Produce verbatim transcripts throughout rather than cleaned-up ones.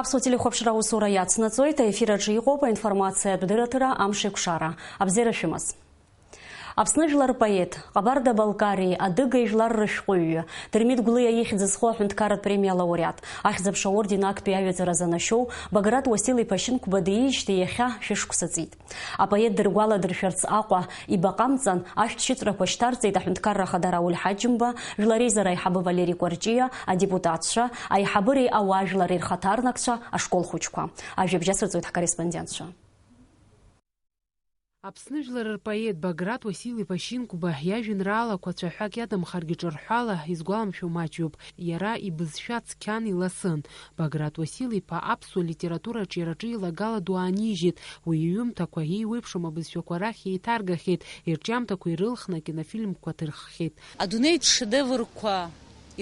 Аԥсуа телехәаԥшра аусура иацнаҵоит, аефир аҿы иҟоуп аинформациатә дырраҭара Амшеикәшара. Абзиара шәымаз. Аԥсны жәлар рпоет, Ҟабарда-Балкариеи Адыгеи жәлар рышәҟәыҩҩы, Дырмит Гәлиа ихьӡ зху аҳәынҭқарратә премиа лауреат, Ахьӡ-аԥша аорден актәи аҩаӡара занашьоу Баграт Уасил-иԥа Шьынқәба диижьҭеи иахьа шәышықәса ҵит. Апоет дыргәаладыршәарц Аҟәа ибаҟа амҵан, ашәҭшьыҵәрақәа шьҭарҵеит аҳәынҭқарра ахада Рауль Ҳаџьымба, Жәлар Реизара аиҳабы Валери Кәарҷиа, адепутатцәа, аиҳабыреи ауаажәлари рхаҭарнакцәа, ашкол хәыҷқәа. Ажәабжь ацырҵоит ҳкорреспондентцәа. Аԥсны жәлар рпоет Баграт Уасил-иԥа Шьынқәба иажәеинраалақәа цәаҳәак иадамхаргьы ҿырҳәала изгәаламшәо маҷҩуп. Иара ибызшәа цқьан иласын. Баграт Уасил-иԥа аԥсуа литератураҿы иара аҿы илагала ду аанижьит. Уи иҩымҭақәа, еиуеиԥшым абызшәақәа рахь еиҭаргахьеит, ирҿиамҭақәа ирылхны акинофильмқәа ҭырххьеит. Адунеитә шедеврқәа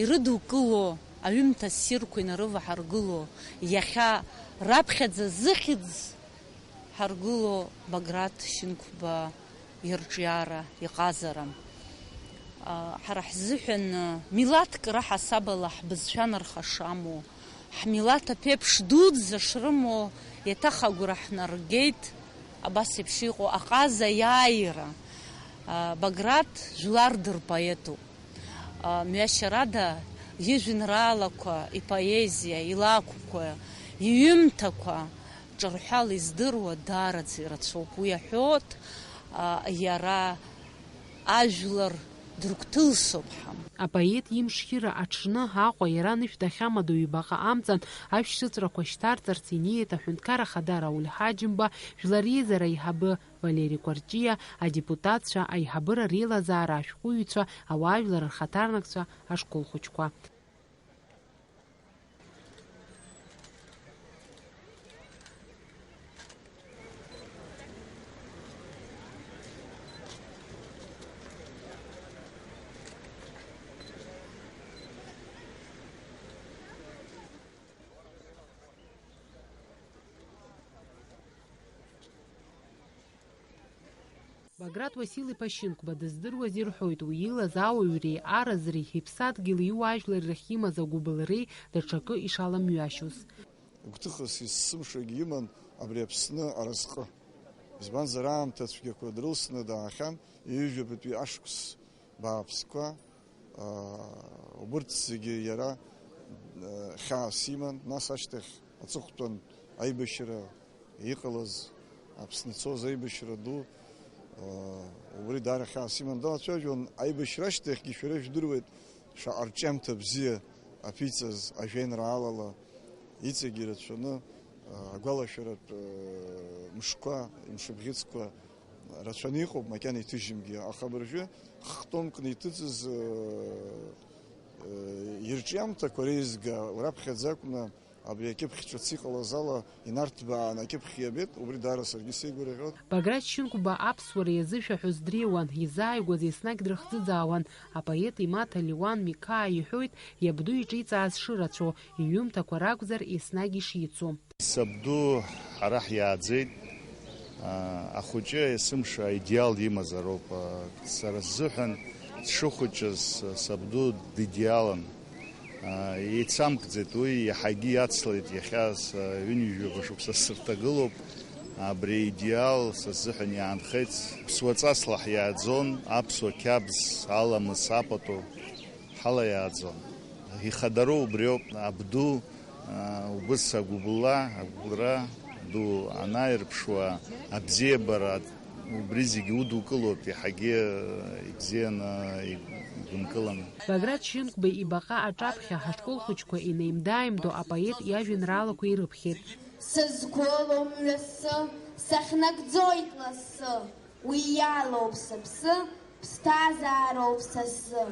ирыдукыло, аҩымҭа ссирқәа инарываҳаргыло, иахьа раԥхьаӡа зыхьӡ ҳаргыло Баграт Шьынқәба ирҿиара, иҟазара. Ҳара ҳзыҳәан милаҭк раҳасабала ҳбызшәа нархашаму, ҳмилаҭ аԥеиԥш дуӡӡа шрымоу еиҭах агәра ҳнаргеит, абас еиԥш иҟоу аҟаза иааира. Баграт жәлар дырпоетуп. Мҩашьарада ижәеинраалақәа, ипоезиа, илакәқәа, иҩымҭақәа ҿырҳәала издыруа даараӡа ирацәоуп. Уи аҳәоит, а, иара ажәлар дыргәҭылсоуп ҳәа. Апоет имшхира аҽны Аҟәа иара анышә дахьамадоу ҩбаҟа амҵан ашәшьыҵәрақәа шьҭарҵарц инеит аҳәынҭқар ахада Рауль Ҳаџьымба, Жәлар Реизара аиҳабы Валери Кәарҷиа, адепутатцәа, аиҳабыра реилазаара ашәҟәыҩҩцәа, ауаажәлар рхаҭарнакцәа, ашкол хәыҷқәа. Баграт Уасил-иԥа Шьынқәба дыздыруаз ирҳәоит, уи илаз ауаҩреи аразреи, иԥсадгьыли иуаажәлари рахь имаз агәыбылреи даҽакы ишаламҩашьоз. Гәҭыхас есымшагьы иман абри Аԥсны аразҟы. Избанзар, аамҭа цәгьақәа дрылсны даахьан, ҩажәабатәи ашықәс бааԥсқәа, аа, убырҭ зегьы иара, аа, хьаас иман, нас ашьҭахь аҵыхәтәан аибашьра иҟалаз, Аԥсны ицоз аибашьра ду, аа, убри даара хьаас иман далацәажәон. Аибашьра ашьҭахьгьы шәара ижәдыруеит, шаҟа рҿиамҭа бзиа аԥиҵаз ажәеинраалала, иҵегьы ирацәаны, аа, агәалашәаратә, аа, мшқәа, имшыбӷьыцқәа, рацәаны иҟоуп, макьана иҭыжьымгьы, аха абыржәы х-томкны иҭыҵыз, э, э, ирҿиамҭақәа реизга раԥхьаӡа акәны абри акьыԥхь ҿыц иҟалаз ала инарҭбааны акьыԥхь иабеит, убри даара саргьы сеигәырӷьоит. Баграт Шьынқәба аԥсуара иазышәаҳәоз дреиуан, изааигәаз еснагь дрыхӡыӡаауан. Апоет имаҭа Леуан Миқаа иҳәоит, иабду иҿиҵааз шырацәоу, иҩымҭақәа ракәзар, еснагь ишицу. Сабду ҳара ҳиааӡеит. Ахәыҷы есымша аидеал имазароуп. Сара сзыҳәан дшыхәыҷыз сабду дидеалан. Еицамкӡеит уи, иаҳагьы иацлеит. Иахьа ҩынҩажәаба шықәса сырҭагылоуп. Абри аидеал са сзыҳәан иаанхеит. Ԥсуа ҵасла ҳиааӡон, аԥсуа қьабз, аламыс, апату. Ҳалаиааӡон. Ихадароу убриоуп, абду, аа, убыс агәыбылра, агәыбылра ду анааирԥшуа, абзиабара, убри зегьы удукылоит, иаҳагьы ибзианы, игәынкыланы. Баграт Шьынқәба ибаҟа аҿаԥхьа ҳашкол хәыҷқәа инеимда-ааимдо апоет иажәеинраалақәа ирыԥхьеит. Сызқәылом мҩасы, сахьнагӡоит лассы, уи иалоуп сыԥсы, ԥсҭазаароуп са сзы.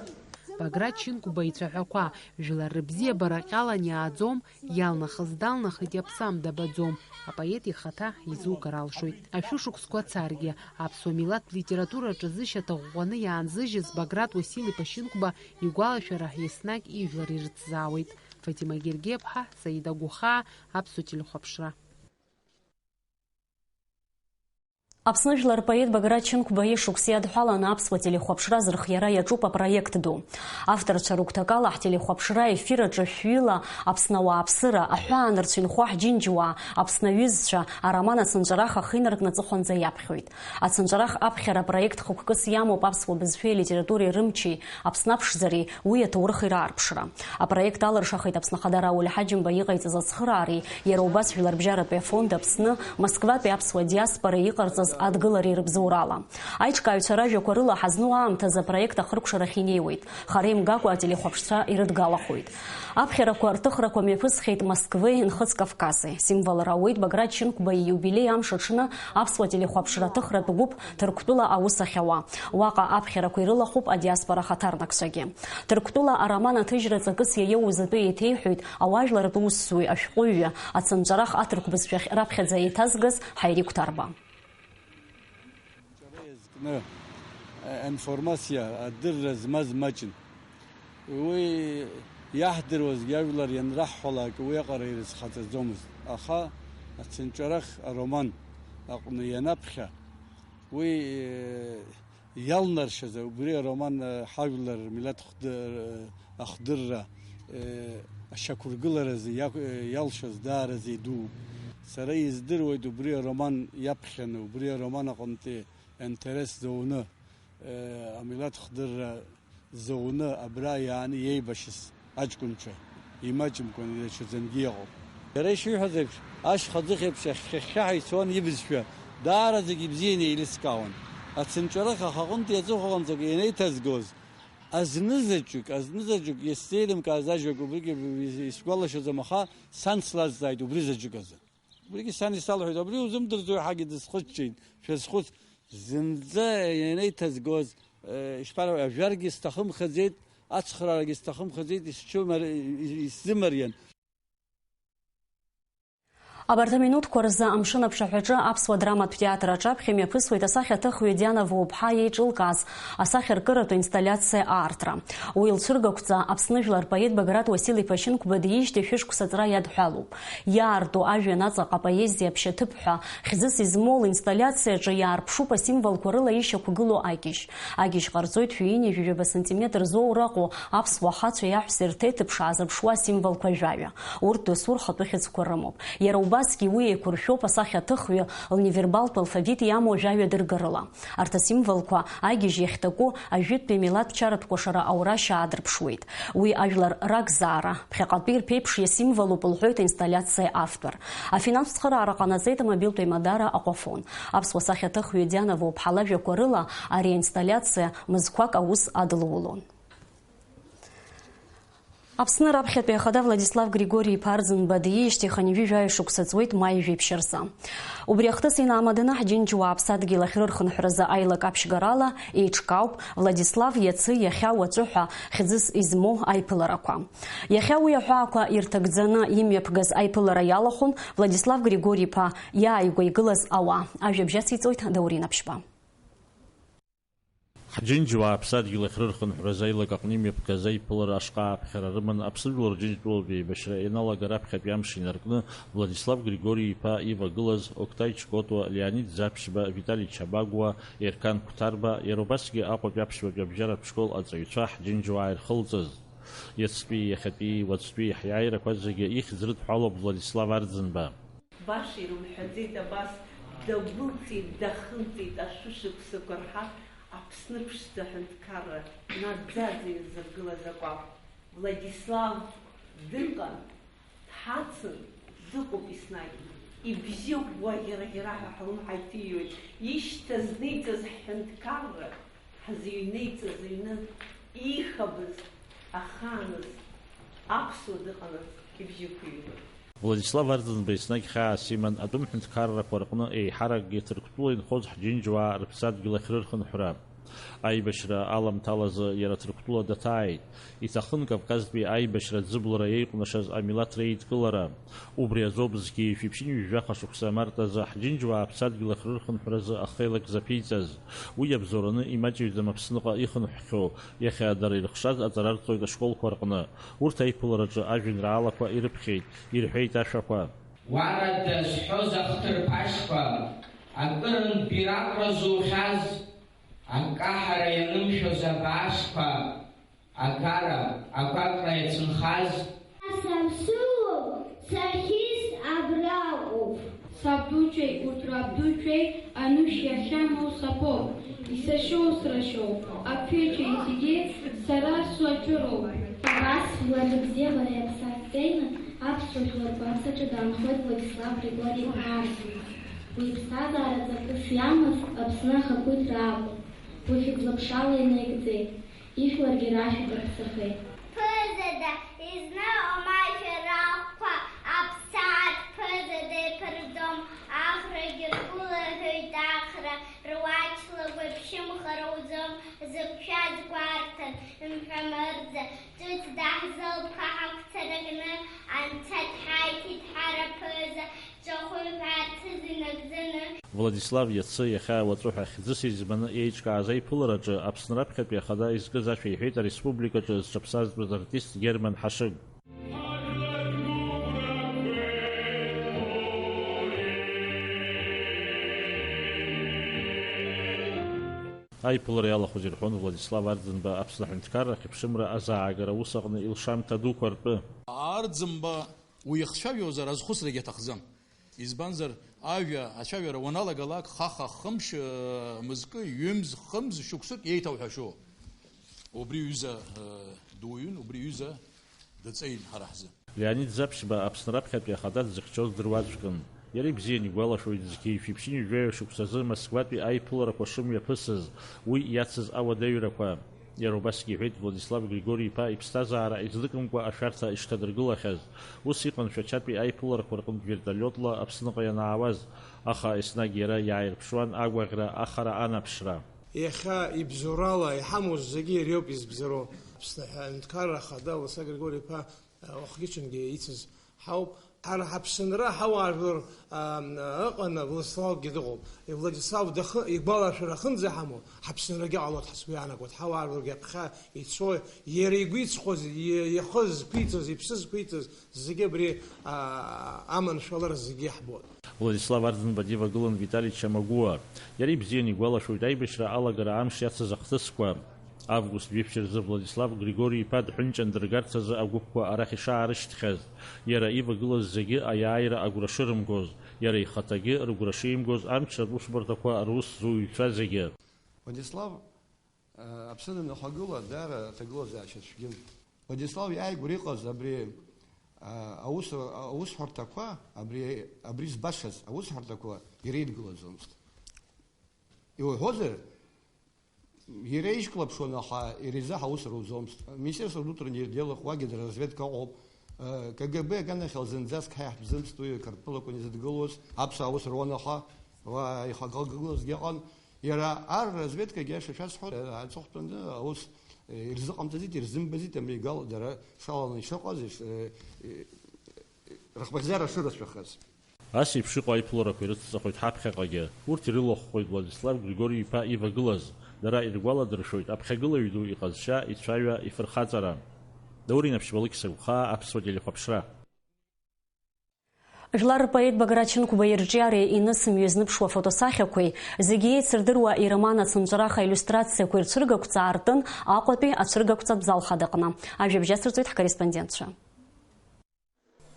Баграт Шьынқәба ицәаҳәақәа, жәлар рыбзиабара ҟьалан иааӡом, иалнахыз далнахит, иаԥсам дабаӡом. Апоет ихаҭа изугар алшоит. Ашәышықәсқәа царгьы, аԥсуа милаҭ литератураҿы зышьаҭа ӷәӷәаны иаанзыжьыз Баграт Уасил-иԥа Шьынқәба игәалашәара еснагь ижәлар ирыҭзаауеит. Фатима Гергеԥҳа, Саида Гәыхаа, Аԥсуа телехәаԥшра. Аԥсны жәлар рпоет Баграт Чынқәба ишықәс иадҳәаланы аԥсуа телехәаԥшра азырхиара иаҿуп апроект ду. Авторцәа рыгәҭакала ҳтелехәаԥшра ефир аҿы шәҩыла Аԥсны ауааԥсыра, аҳәаанырцә инхо ҳџьынџьуаа, Аԥсны аҩызцәа ароман Ацынҵәарах ахы инаркны аҵыхәанӡа иаԥхьоит. Ацынҵәарах аԥхьара апроект хықәкыс иамоуп аԥсуа бызшәеи алитературеи рымчи, Аԥсны аԥшӡареи уи аҭоурыхи раарԥшра. Апроект алыршахеит Аԥсны Ахада Рауль Ҳаџьымба иҟаиҵаз ацхыраареи, иара убас Жәларбжьаратәи афонд Аԥсны, Москватәи аԥсуа диаспореи иҟарҵаз адгылареи рыбзоурала. Аиҿкааҩцәа ражәақәа рыла ҳазну аамҭазы апроект ахыркәшарахь инеиуеит, хара имгакәа ателехәаԥшцәа ирыдгалахоит. Аԥхьарақәа рҭыхрақәа мҩаԥысхьеит Москвеи Нхыҵ Кавкази. Символра ауеит Баграт Чынқәба ииубилеи амш аҽны аԥсуа телехәаԥшра аҭыхратә гәыԥ Ҭырқәтәыла аус ахьауа. Уаҟа аԥхьарақәа ирылахәуп адиаспора ахаҭарнакцәагьы. Ҭырқәтәыла ароман аҭыжьра ҵакыс иаиоуз атәы еиҭеиҳәоит ауаажәларратә усзуҩ, ашәҟәыҩҩы, Ацынҵәарах аҭырқә бызшәахь раԥхьаӡа еиҭазгаз Ҳаири Қәҭарба. Ҷара иазкны, э, информациа, адырра змаз маҷын. Уи иаҳдыруазгьы ажәлар ианраҳҳәалак, уи аҟара ирызхаҵаӡомызт. Аха Ацынҵәарах ароман аҟны ианаԥхьа, уи, э, иалнаршаз, убри ароман, э, ҳажәлар рмилаҭ хдыр-, э, ахдырра, э, ашьақәыргыларазы иа-, э, иалшаз даараӡа идууп. Сара издыруеит убри ароман иаԥхьаны, убри ароман аҟынтәи аинтерес зауны, э, амилаҭ хдырра зауны абра иааны иеибашьыз аҷкәынцәа, имаҷымкәан даҽаӡәынгьы иҟоуп. Иара ишиҳәаз еиԥш, ашьха ӡыхь еиԥш иахьхьа-хьхьаҳәа ицон ибызшәа, даараӡагьы ибзианы еилыскаауан. Ацынҵәарах ахаҟынтә иаҵыхәаҟынӡагьы ианеиҭазгоз, азнызаҵәык, азнызаҵәык исзеилымкааз ажәак убригьы исгәалашәаӡом, аха сан слазҵааит убри заҵәык азы. Убригьы сан исалҳәеит, абри узымдырӡои ҳәагьы дысхыччеит, шәазхәыц, зынӡа ианеиҭазгоз, э, ишԥарҳәо, ажәаргьы сҭахымхаӡеит, ацхраарагьы сҭахымхаӡеит, исчымар-, исзымариан. Абарҭ аминуҭқәа рзы амшын аԥшаҳәаҿы аԥсуа драматә театр аҿаԥхьа имҩаԥысуеит асахьаҭыхҩы Диана Воуԥҳа иеиҿылкааз асахьаркыратә инсталлиациа аартра. Уи лцәыргақәҵа Аԥсны жәлар рпоет Баграт Уасил-иԥа Чынқәба диижьҭеи шәышықәса аҵра иадҳәалоуп. Иаарту ажәҩан аҵаҟа апоезиа аԥшьаҭыԥҳәа хьӡыс измоу линсталлиациаҿы иаарԥшуп асимволқәа рыла ишьақәгылоу агьежь. Агьежь ҟарҵоит шәи ҩынҩажәижәаба сантиметр зоура ыҟоу аԥсуа ахацәеи аҳәсеи рҭеиҭыԥш аазырԥшуа асимволқәа жәаҩа. Урҭ дасу рхатәы хьыӡқәа рымоуп. Иара убасгьы уи еиқәыршәоуп асахьаҭыхҩы лневербалтә алфавит иамоу жәаҩа дыргарыла. Арҭ асимволқәа агьежь иахьҭаку ажәытәтәи милаҭ чаратәқәа шара аурашьа аадырԥшуеит. Уи ажәлар ракзаара, ԥхьаҟатәи рԥеиԥш иасимволуп, лҳәоит аинсталлиациа автор. Афинанстә цхыраара ҟанаҵеит амобилтә аимадара Аҟәафон. Аԥсуа сахьаҭыхҩы Диана Воуԥҳа лажәақәа рыла, ари аинсталлиациа мызқәак аус адылулон. Аԥсны раԥхьатәи ахада Владислав Григори-иԥа Арӡынба диижьҭеи хынҩажәи жәаҩа шықәса ҵуеит маи жәиԥшь рзы. Убри ахҭыс инаамаданы ҳџьынџьуаа аԥсадгьыл ахьрырхынҳәразы аилак аԥшьгарала еиҿкаауп Владислав иацы, иахьа, уаҵәы ҳәа хьӡыс измоу аиԥыларақәа. Иахьа уи аҳәаақәа ирҭагӡаны имҩаԥгаз аиԥылара иалахәын Владислав Григори-иԥа иааигәа игылаз ауаа. Ажәабжь ациҵоит Даурен Аԥшьба. Ҳџьынџьуаа аԥсадгьыл ахьрырхынҳәраз аилак аҟны имҩаԥгаз аиԥылара ашҟа ааԥхьара рыман Аԥсны жәлар Џьынџьтәылатә еибашьра ианалага раԥхьатәи амш инаркны Владислав Григори-иԥа ивагылаз Октай Чкотуа, Леонид Заԥшьба, Витали Чабагәуа, Еркан Қәҭарба, иара убасгьы Аҟәатәи аԥсуатәи абжьаратә школ аҵаҩцәа ҳџьынџьуаа ирхылҵыз. Иацтәи, иахьатәи, уаҵәтәи ҳиааирақәа зегьы ихьӡ рыдҳәалоуп Владислав Арӡынба. Баша ирымҳәаӡеит абас, дагәылҵит, дахынҵит ашәышықәсақәа рҳа Аԥсны ԥшӡа аҳәынҭқарра наӡаӡа ирзыргылаз акәаԥ. Владислав дыҟан, дҳацын, дыҟоуп еснагь. Ибжьы ӷәӷәа ӷьара-ӷьара ҳәа ҳлымҳа иҭыҩуеит. Ишьҭазниҵаз ҳҳәынҭқарра, ҳзыҩнеиҵаз аҩны, иихабыз ахааназ аԥсуа дыҟанаҵ ибжьы ықәыҩуеит. Владислав Арӡынба еснагь хьаас иман атәым ҳәынҭқаррақәа рҟны, еиҳаракгьы Ҭырқәтәыла инхоз ҳџьынџьуаа рыԥсадгьыл ахьрырхынҳәра. Аибашьра аламҭалазы иара Ҭырқәтәыла даҭааит. Иҭахын Кавказтәи аибашьра аӡыблара иеиҟәнашаз амилаҭ реидкылара. Убри азоуп зқьи жәшәи ԥшьынҩажәи жәаха шықәса март азы ҳџьынџьуаа аԥсадгьыл ахьрырхынҳәразы ахеилак заԥиҵаз. Уи иабзоураны имаҷыҩӡам Аԥсныҟа ихынҳәхьоу, иахьа дара ирыхшаз аҵара рҵоит ашколқәа рҟны. Урҭ аиԥылараҿы ажәеинраалақәа ирыԥхьеит, ирҳәеит ашәақәа. Уара дазҳәоз ахҭырԥашқәа, Акырынтә бираҟра зухьаз, акаҳара ианымшәоз абаашқәа, агара, агәаҟра иацәынхаз. Саԥсуоуп, сахьиз абраҟоуп. Сабдуцәеи урҭ рабдуцәеи анышә иахьамоу сабоуп, исашьоу срашьоуп, аԥеиԥшеи зегьы сара суаҵәыроуп. Абас, Владик Зебареи аԥсаатәеины аԥсуа жәлар ргәаҵаҿы даанхоит Владислав Григори-иԥа Арӡынба. Уи иԥсҭазаара ҵакыс иамаз Аԥсны ахақәиҭра акәын. Уи хьыӡла-ԥшала инаигӡеит, ижәларгьы рашәа дырԥсахеит. Ԥызада, изны омашәа рахәқәа аԥсаатә ԥызада иԥырӡом, Ахрагьы ргәылаҳәоит Ахра, руач лагәаԥшьымхар уӡом, зықәшәа згәарҭан, мҳәа мырӡа, ҿыц даҳзылԥха ҳагәцаракны, анцәа дҳаиҭеит ҳара ԥыза, ҿахәы ҳәарцаз инагӡаны. Владислав иацы, иахьа, уаҵәы ҳәа хьӡыс изманы еиҿкааз аиԥылараҿы Аԥсны раԥхьатәи ахада изкыз ашәа иҳәеит ареспубликаҿы зҽаԥсазтәыз артист Герман Ҳашыг. Аиԥылара иалахәыз ирҳәон Владислав Арӡынба Аԥсны аҳәынҭқарра ахьыԥшымра азаагара аус аҟны илшамҭа дуқәа ртәы. Арӡынба уихцәажәозар азхәыцрагьы аҭахӡам. Избанзар, ажәа ацәажәара уаналагалак, хаха хымш, э, мызкы, ҩымз, хымз, шықәсык еиҭауҳәашьоу. Убри ҩыза, э, дуаҩын, убри ҩыза дыҵеин ҳара ҳзы. Леонид Заԥшьба Аԥсны раԥхьатәи ахада дзыхьчоз дыруаӡәкын. Иара ибзиан игәалашәоит зқьи жәшәи ԥшьынҩажәи жәаҩа шықәсазы Москватәи аиԥыларақәа шымҩаԥысыз, уи иацыз ауадаҩрақәа. Иара убасгьы иҳәеит Владислав Григори-иԥа иԥсҭазаара излыкымкәа ашәарҭа ишҭадыргылахьаз. Ус иҟан Шәачатәи аиԥыларақәа рҟынтә вертолиотла Аԥсныҟа ианаауаз, аха еснагь иара иааирԥшуан агәаӷьра, ахара анаԥшра. Иахьа ибзоурала иҳамоу зегьы иареиуп избзароу. Аԥсны аҳәынҭқарра ахада Владислав Григори-иԥа, а, уахгьы-ҽынгьы ицыз ҳауп. Ҳара ҳаԥсынра ҳауаажәлар, а, ыҟаны Владиславгьы дыҟоуп. Владислав дахы-, игәалашәара ахынӡа ҳамоу, ҳаԥсынрагьы ҟалоит ҳәа сгәы иаанагоит. Ҳауаажәларгьы аԥхьа ицо, иара игәы иҵхоз, и-, ихы зқәиҵоз, иԥсы зқәиҵоз, зегьы абри, а, аманшәалара зегьы иаҳбоит. Владислав Арӡынба дивагылан Витали Чамагәуа. Иара ибзиан игәалашәоит аибашьра алагара амш иацыз ахҭысқәа. Август жәиԥшь рзы Владислав Григори-иԥа дҳәынҷан дыргарц азы агәыԥқәа арахь ишаарышьҭхьаз, иара ивагылаз зегьы аиааира агәра шырымгоз, иара ихаҭагьы рыгәра шимгоз амчратә усбарҭақәа рус зуҩцәа зегьы. Владислав, э, Аԥсны данахагыла, даара аҭагылазаашьа цәгьан. Владислав иааигәара иҟаз абри, а, аус, аусҳәарҭақәа, абри, абри збашаз аусҳәарҭақәа иреидгылаӡомызт. Иуҳәозар, иара ишьклаԥшуан, аха иара изы ҳаус руӡомызт. Министерство внутренних делах уагьы дара разведка ыҟоуп. Э, К Г Б аганахьала зынӡаск ҳа иаҳтәӡымызт уи Қырҭтәылақәа изыдгылоз, аԥсуаа аус руан, аха уа ихагылазгьы ыҟан. Иара ар разведкагьы аиаша шәасҳәоит, аҵыхәтәаны аус, э, ирзыҟамҵаӡеит, ирзымбаӡеит, амигал дара шаланы ишыҟаз, иш-, э, э, рыхԥхьаӡара шырацәахаз. Ас еиԥш иҟоу аиԥыларақәа ирыцҵахоит ҳаԥхьаҟагьы. Урҭ ирылахәхоит Владислав Григори-иԥа ивагылаз. Дара иргәаладыршәоит аԥхьагылаҩ ду иҟазшьа, ицәаҩа, ифырхаҵара. Даур Инаԥшьба, Алықьса Гәхаа, Аԥсуа телехәаԥшра. Жәлар рпоет Баграт Шьынқәба ирҿиареи инысымҩыз зныԥшуа фотосахьақәеи, зегьы еицырдыруа ироман ацынҵәараха иллиустрациақәеи рцәыргақәҵа аартын Аҟәатәи ацәыргақәҵатә зал хадаҟны. Ажәабжь ацырҵоит ҳкорреспондентцәа.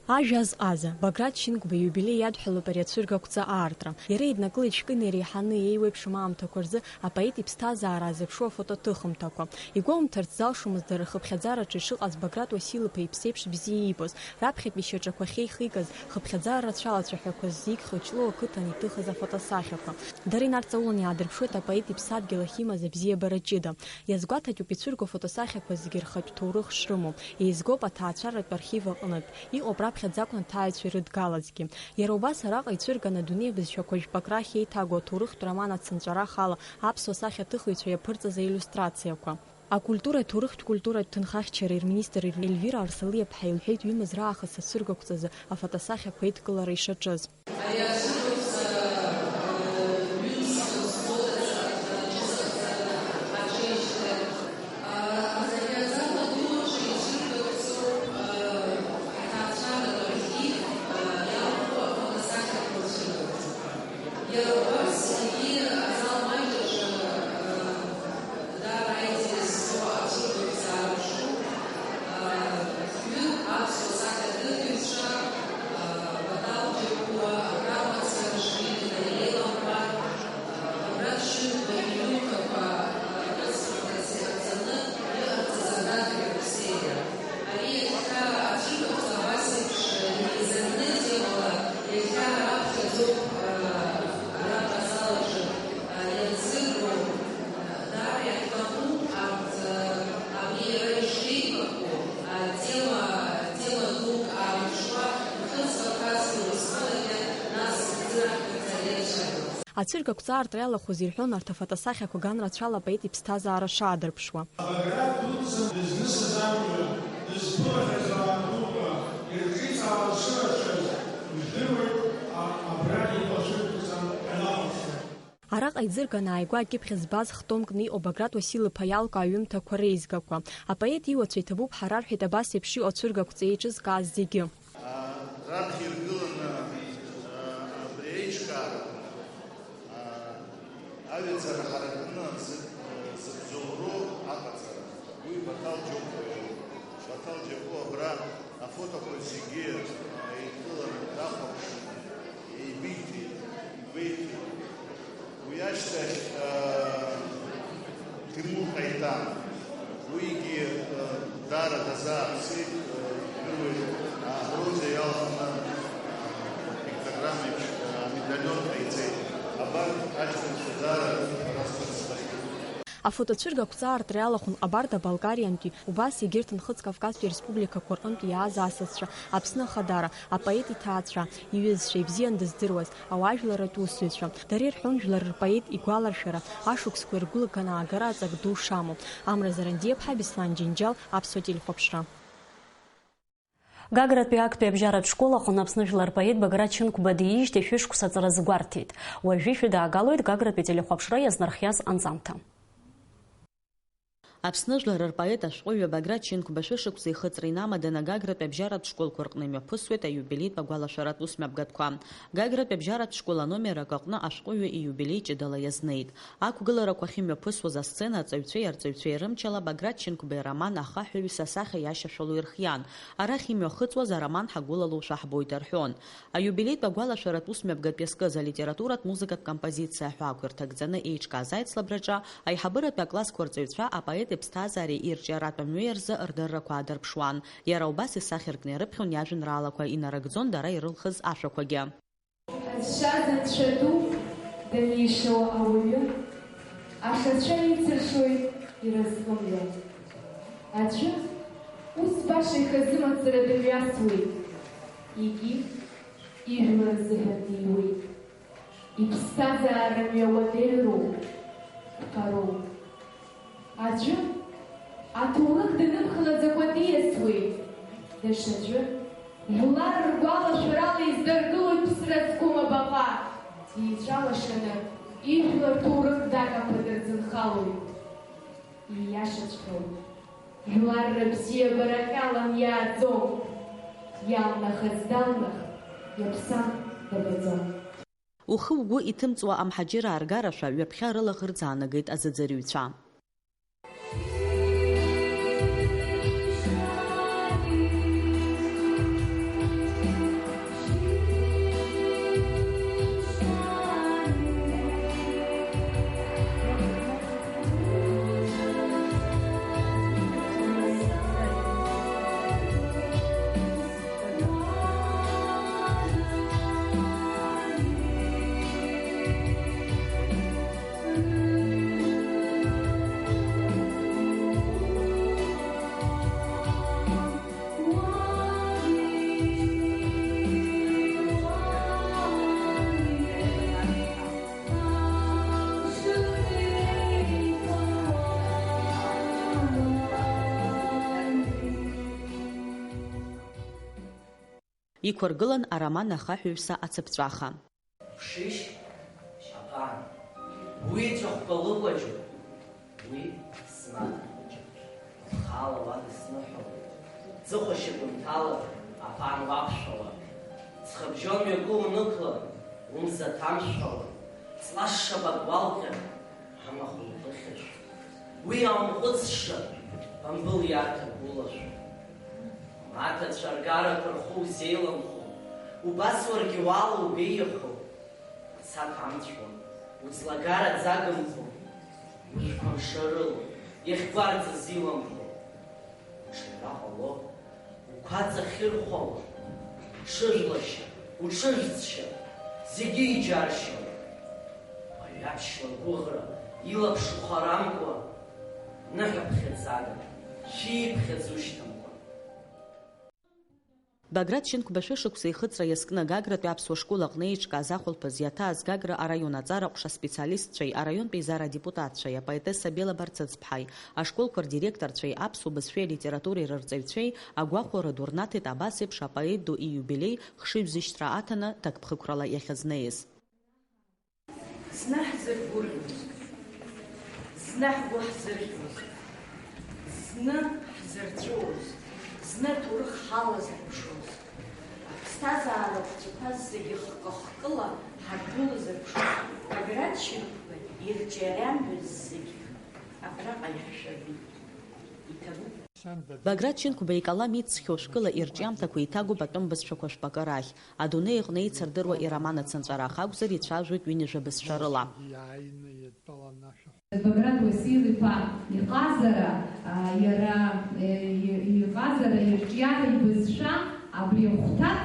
Ажәа азҟаза, Баграт Шьынқәба ииубилеи иадҳәалоуп ари ацәыргақәҵа аартра. Иара иднакылеит шәкы инеиреиҳаны еиуеиԥшым аамҭақәа рзы апоет иԥсҭазаара азыԥшу афотоҭыхымҭақәа. Игәоумҭарц залшомызт дара рхыԥхьаӡараҿы ишыҟаз Баграт Уасил-иԥа иԥсеиԥш бзиа иибоз, раԥхьатәи ишьаҿақәа ахьеихигаз, хыԥхьаӡара рацәала ацәаҳәақәа ззикхьоу Ҷлоу ақыҭан иҭыхыз афотосахьақәа. Дара инарҵауланы иаадырԥшуеит апоет иԥсадгьыл ахьимаз абзиабара ҷыда. Иазгәаҭатәуп ицәырго афотосахьақәа зегьы рхатә ҭоурых шрымоу, еизгоуп аҭаацәаратә архив аҟнытә, иҟоуп раԥхьаӡакәны аҭааҩцәа ирыдгалазгьы. Иара убас араҟа ицәырган адунеи абызшәақәа жәпак рахь еиҭагоу аҭоурыхтә роман ацынҵәарах ала аԥсуа сахьаҭыхыҩцәа иаԥырҵаз аиллиустрациақәа. Акультуреи аҭоурыхтә культуреи аҭынхахьчареи рминистр Эльвира Арсалиаԥҳа илҳәеит, ҩымыз раахыс ацәыргақәҵазы афотосахьақәа еидкылара ишаҿыз. Ацәыргақәҵа аартра иалахәыз ирҳәон арҭ афотосахьақәа ган рацәала апоет иԥсҭазаара шаадырԥшуа. Абаграт дуӡӡа дызнысыз амҩа, дызԥылахьаз ауаа дуқәа, ирҿиҵаауа зшырацәаз, ижәдыруеит, а-, абра иҟоу ацәыргақәҵа иалахәыз. Араҟа иӡырганы ааигәа акьыԥхь збаз хтомкны иҟоу Баграт Уасил-иԥа иалкаа аҩымҭақәа реизгақәа. Апоет иуацәа иҭабуп ҳәа рарҳәеит абас еиԥш иҟоу ацәыргақәҵа еиҿызкааз зегьы. Раԥхьа иргыланы, абри аиҿкаара, аҩаӡара ҳаракны зыгӡоуроу аҟаҵара, уи Баҭал Џьопуа иоуп. Баҭал Џьопуа абра афотоқәа зегьы еидкыланы дахәаԥшны, еибиҭеит, игәеиҭеит. Уи ашьҭахь, аа, Ҭемур Ҟаиҭан, уигьы, аа, даара дазааԥсеит, аа, ижәдыруеит, аа, Грузиа иалхны, аа, пиктограмма еиԥш, аа, медальон ҟаиҵеит. Абар, аҷкәынцәа даара шәара шәыцлахьеит. Афотоцәыргақәҵа аартра иалахәын Ҟабарда-Балкариантәи, убас егьырҭ Нхыҵ Кавказтәи ареспубликақәа рҟынтә иааз асасцәа, Аԥсны Ахадара, апоет иҭаацәа, иҩызцәа, ибзиан дыздыруаз, ауаажәларратә усзуҩцәа. Дара ирҳәон жәлар рпоет игәаларшәара, ашықәсқәа иргәылганы аагара аҵак ду шамоу. Амра Зарандиаԥҳа, Беслан Џьынџьал, Аԥсуа телехәаԥшра. Гагратәи актәи абжьаратә школ аҟны Аԥсны жәлар рпоет Баграт Шьынқәба диижьҭеи шәышықәса аҵара азгәарҭеит. Уажәы ишәыдаагалоит Гагратәи телехәаԥшра иазнархиаз анҵамҭа. Аԥсны жәлар рпоет ашәҟәыҩҩы Баграт Шьынқәба шәышықәса ихыҵра инамаданы Гагратәи абжьаратә школқәа рҟны имҩаԥысуеит аиубилеитә агәалашәаратә усмҩаԥгатәқәа. Гагратәи абжьаратә школ аномер акы аҟны ашәҟәыҩҩы ииубилеи ҷыдала иазнеит. Ақәгыларақәа ахьымҩаԥысуаз асцена аҵаҩцәеи арҵаҩцәеи рымчала Баграт Шьынқәба ироман Ахаҳә ҩса асахьа иашьашәало ирхиан. Арахь имҩахыҵуаз ароман ҳагәылалоушәа ҳбоит рҳәон. Аиубилеитә агәалашәаратә усмҩаԥгатә иазкыз алитературатә музыкатә композициа аҳәаақәа ирҭагӡаны еиҿкааз аицлабраҿы аиҳабыратәи аклассқәа рҵаҩцәа апоет иԥсҭазаареи ирҿиаратә мҩеи рзы рдыррақәа аадырԥшуан. Иара убас исахьаркны ирыԥхьон иажәеинраалақәа, инарыгӡон дара ирылхыз ашәақәагьы. Ҳазшаз Анцәа ду данишо ауаҩы, ашацәа ицыршоит иразҟымҩа. Аӡәы ус баша ихазы мацара дымҩасуеит, егьи ижәлар рзыҳәан диуеит. Иԥсҭазаара мҩа уадаҩроуп, қәԥароуп. Аӡәы аҭоурых данымхалаӡакәа диасуеит, даҽаӡәы жәлар ргәалашәарала издыркылоит ԥсра зқәым абаҟа, дицәалашаны ижәлар ҭоурых дагақәа дырзынхалоит. Ииашаҵәҟьоуп, жәлар рыбзиабара ҟьалан иааӡом, иалнахыз далнахт, иаԥсам дабаӡом. Ухы-угәы иҭымҵуа амҳаџьыраа ргарашәа ҩаԥхьа рылаӷырӡ аанагеит азыӡырҩцәа. Иқәыргылан ароман Ахаҳәаҩса ацыԥҵәаха. Ԥшышь аԥан, уи ҵәахәқәа лыкәаҷуп, уи смаҭа хәыҷы, лхала уа дысныҳәалоит, ӡыхәашьа гәынҭала аԥан уақәшәала, ҵхыбжьон мҩакы унықәлан, умза ҭамшәала, ҵла шшапак уалҟьан, амахә лԥыхьашәа. Уи аумҟәыҵша, бамбыл иарҭа гәылашәа. Маҭацәа ргарақәа рхы узеиламхо, убас уаргьы уала убеиахо, мацак амҵәо, уӡлагара ӡагымхо, ужәқәа мшарыло, иахьгәарҵыз иламхо. Уҽаҩра ҟало, уқәаҵа хьырхәало, уҽыжәлашьа, уҽыжәҵшьа, зегьы иџьаршьало. Аҩаԥшьла гәыӷра, илаԥш ухарамкәа, ныҳәаԥхьаӡада, шәиԥхьаӡ ушьҭамкәа. Баграт Шьынқәба шәышықәса ихыҵра иазкны Гагратәи аԥсуа школ аҟны еиҿкааз ахәылԥаз иаҭааз Гагра араион аҵара ҟәша специалистцәеи араионтә еизара адепутатцәеи, апоетесса Бела Барцыцԥҳаи, ашколқәа рдиректорцәеи аԥсуа бызшәеи алитературеи рырҵаҩцәеи агәахәара ду рнаҭеит абас еиԥш апоет ду ииубилеи хшыҩзышьҭра аҭаны ҭакԥхықәрала иахьазнеиз. Зны ҳзыргәырӷьоз, зны ҳгәы ҳзырӷьоз, зны ҳзырҵәыуоз, зны аҭоурых ҳалазырԥшуаз, аԥсҭазаара хәцәақәа зегьы хкы-хкыла ҳаргәылазырԥшуаз, Баграт Шьынқәба ирҿиара амҩа зегьы абраҟа иаҳшәырбеит. Иҭабуп. Баграт Шьынқәба икалам иҵхьоу шәкыла ирҿиамҭақәа еиҭагоуп атәым бызшәақәа шәпакы рахь. Адунеи аҟны еицырдыруа ироман Ацынҵәарах акәзар, ицәажәоит ҩынҩажәа бызшәа рыла. Баграт Уасил-иԥа иҟазара, а, иара, е, и-, иҟазара, ирҿиара, ибызшәа абри ахәҭак,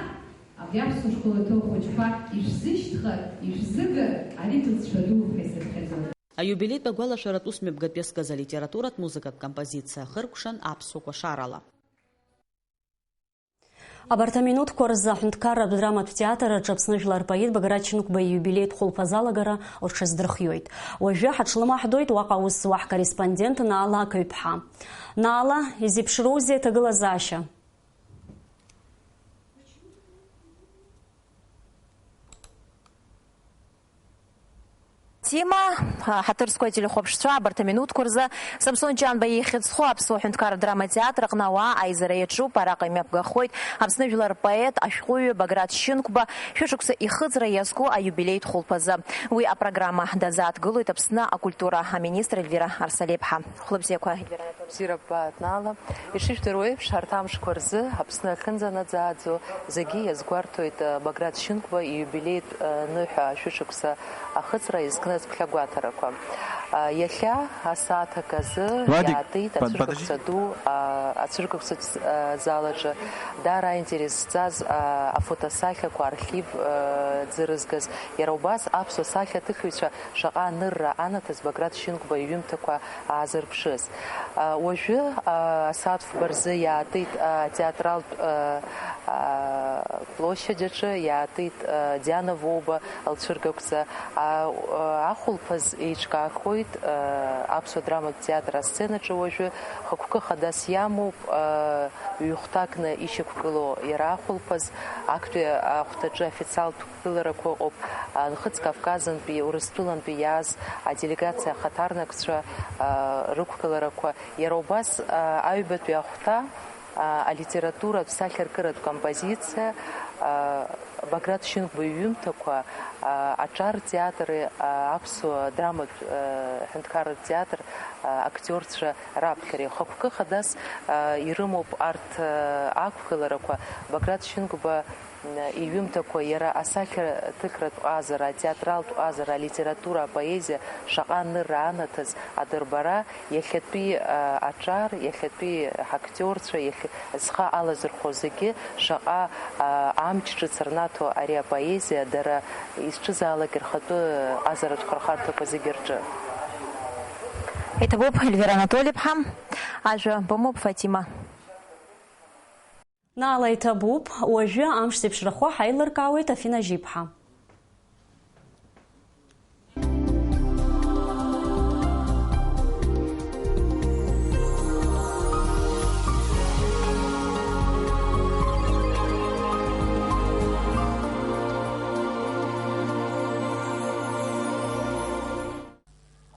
абри аԥсуа школ аҭоурых хәыҷқәа ишәзышьҭхар, ишәзыгар, ари ҭыӡшәа дууп ҳәа исыԥхьаӡоит. Аиубилеитә агәалашәаратә ус мҩаԥгатә иазкыз алитературатә музыкатә композициа ахыркәшан аԥсуа кәашарала. Абарҭ аминуҭқәа рзы аҳәынҭқарратә драматә театр аҿы Аԥсны жәлар рпоет Баграт Шьынқәба ииубилеитә хәылԥазы алагара рҽаздырхиоит. Уажәы ҳаҽлымаҳдоит уаҟа аус зуа ҳкорреспондент Наала Ақаҩԥҳа. Наала, изеиԥшроузеи аҭагылазаашьа? Тима, ҳаҭыр зқәу ателехәаԥшцәа, абарҭ аминуҭқәа рзы Самсон Ҷанба ихьӡ зху Аԥсуа ҳәынҭқарратә драматеатр аҟны ауаа аизара иаҿуп. Араҟа имҩаԥгахоит Аԥсны жәлар рпоет, ашәҟәыҩҩы Баграт Шьынқәба шәышықәса ихыҵра иазку аиубилеитә хәылԥазы. Уи апрограмма дазааҭгылоит Аԥсны акультура аминистр Ельвира Арсалиԥҳа. Хәлыбзиақәа, Ельвира Анатольевна. Бзиара ббааит, Наала. Ишыжәдыруа еиԥш, арҭ амшқәа рзы Аԥсны ахьынӡанаӡааӡо зегьы иазгәарҭоит, э, Баграт Шьынқәба ииубилеитә, э, ныҳәа шәышықәса ахыҵра иазкны азԥхьагәаҭарақәа. Э, иахьа асааҭ аказы Владик, иаатит под-, подожди. Ацәыргақәҵа ду, а, ацәыргақәҵатә, а, залаҿы даара аинтерес зҵаз, а, афотосахьақәа архив, а, ӡы рызгаз, иара убас аԥсуа сахьаҭыхҩцәа шаҟа анырра анаҭаз Баграт Шьынқәба иҩымҭақәа аазырԥшыз. А, уажәы, а, асааҭ фба рзы иаатит, а, атеатралтә, а, а, площадь аҿы иаатит, а, Диана Воба лцәыргақәҵа. А, а, ахәылԥаз еиҿкаахоит, а, аԥсуа драматә театр асценаҿы уажәы хықәкы хадас иамоуп, а, ҩ-хәҭакны ишьақәгылоу иара ахәылԥаз, актәи ахәҭаҿы официалтә гыларақәа ыҟоуп, а, Нхыҵ Кавказынтәи, Урыстәылантәи иааз аделегациа ахаҭарнакцәа, а, рықәгыларақәа, иара убас, а, аҩбатәи ахәҭа, а, алитературатә сахьаркыратә композициа, а, Баграт Шьынқәба иҩымҭақәа, а, аҿар театри, а, аԥсуа драматә, а, ҳәынҭқарратә театр, а, актиорцәа раԥхьара. Хықәкы хадас, а, ирымоуп арҭ, а, ақәгыларақәа. Баграт Шьынқәба иҩымҭақәа иара асахьаҭыхратә ҟазара, атеатралтә ҟазара, алитература, апоезиа шаҟа анырра анаҭаз адырбара, иахьатәи, а, аҿар, иахьатәи ҳактиорцәа, иахь-, зхы алазырхәо зегьы шаҟа, а, амч ҿыц рнаҭо ари апоезиа, дара изҿызаалак рхатәы ҟазаратә хырхарҭақәа зегьы рҿы. Иҭабуп, Ельвира Анатольевна, ажәа бымоуп, Фатима. Наала иҭабуп, уажәы амш зеиԥшрахо ҳаилыркаауеит Афина Жьиԥҳа.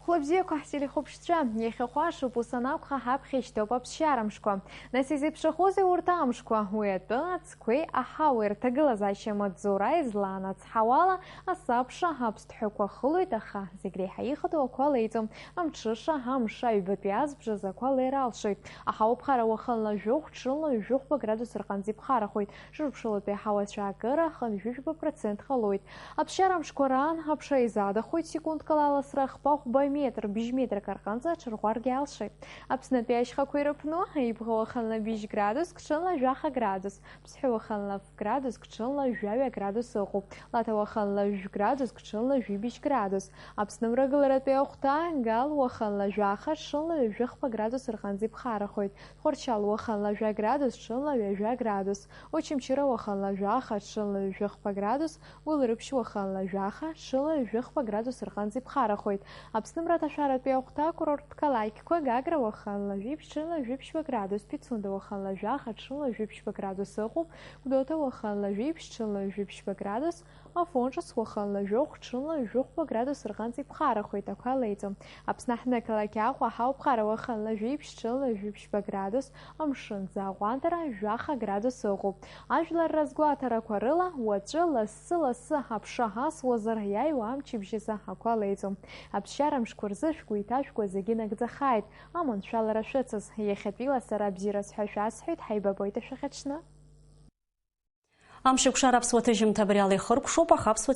Хәлыбзиақәа ҳтелехәаԥшцәа, иахьахәашоуп ус анакәха ҳаԥхьа ишьҭоуп аԥсшьарамшқәа. Нас изеиԥшрахозеи урҭ амшқәа? Уи атәы ацқәеи аҳауеи рҭагылазаашьа маҵзура излаанацҳауала, асабша аԥсҭҳәақәа хылоит, аха зегь реиҳа ихадоу ақәа леиӡом. Амҽыша, амш аҩбатәи азбжазы ақәа леира алшоит. Аҳауа ԥхара уахынла жәохә, ҽынла ҩажәохәба градус рҟынӡа иԥхарахоит. Шәырԥшылатәи аҳауа ацәаакыра хынҩажәижәаба процент ҟалоит. Аԥсшьара амшқәа раан аԥша изаадахоит секундкала аласра хԥа-хәба метр. метр, быжь метрак рҟынӡа аҽырӷәӷәаргьы алшоит. Аԥснытәи ашьхақәа ирыԥну, Ибӷа уахынла быжь градуск, ҽынла жәаха градус, Ԥсҳәы уахынла ф градуск, ҽынла жәаҩа градус ыҟоуп. Лаҭа уахынла жәә градуск, ҽынла жәибжь градус. Аԥсны мрагыларатәи ахәҭа, Гал уахынла жәаха, ҽынла ҩажәихԥа градус рҟынӡа иԥхарахоит. Тҟәарчал уахынла жәа градус, ҽынла ҩажәа градус. Очамчыра уахынла жәаха, ҽынла ҩажәихԥа градус. Гәылрыԥшь уахынла жәаха, ҽынла ҩажәихԥа градус рҟынӡа иԥхарахоит. Аԥсны мраҭашәаратәи ахәҭа, акурорттә қалақьқәа, Гагра уахынла жәибжь, ҽынла жәиԥшьба градус, Пицунда уахынла жәаха, ҽынла жәиԥшьба градус ыҟоуп, Гәдоуҭа уахынла жәиԥшь, ҽынла жәиԥшьба градус, Афон ҿыц уахынла жәохә, ҽынла жәохәба градус рҟынӡа иԥхарахоит, ақәа леиӡом. Аԥсны аҳҭнықалақь Аҟәа ҳауԥхара уахынла жәиԥшь, ҽынла жәиԥшьба градус, амшын аӡы аҟәандара жәаха градус ыҟоуп. Ажәлар разгәаҭарақәа рыла, уаҵәы лассы-лассы аԥша асуазар, иааиуа амчыбжь азы ақәа леиӡом. Аԥсшьара мшқәа рзы шәгәы иҭашәкуа зегьы нагӡахааит, аманшәалара шәыцыз. Иахьатәиала сара абзиараз ҳәа шәасҳәоит, ҳаибабоит ашәахьаҽны. Амшеикәшара аԥсуа ҭыжьымҭа абри ала ихыркәшоуп, аха аԥсуа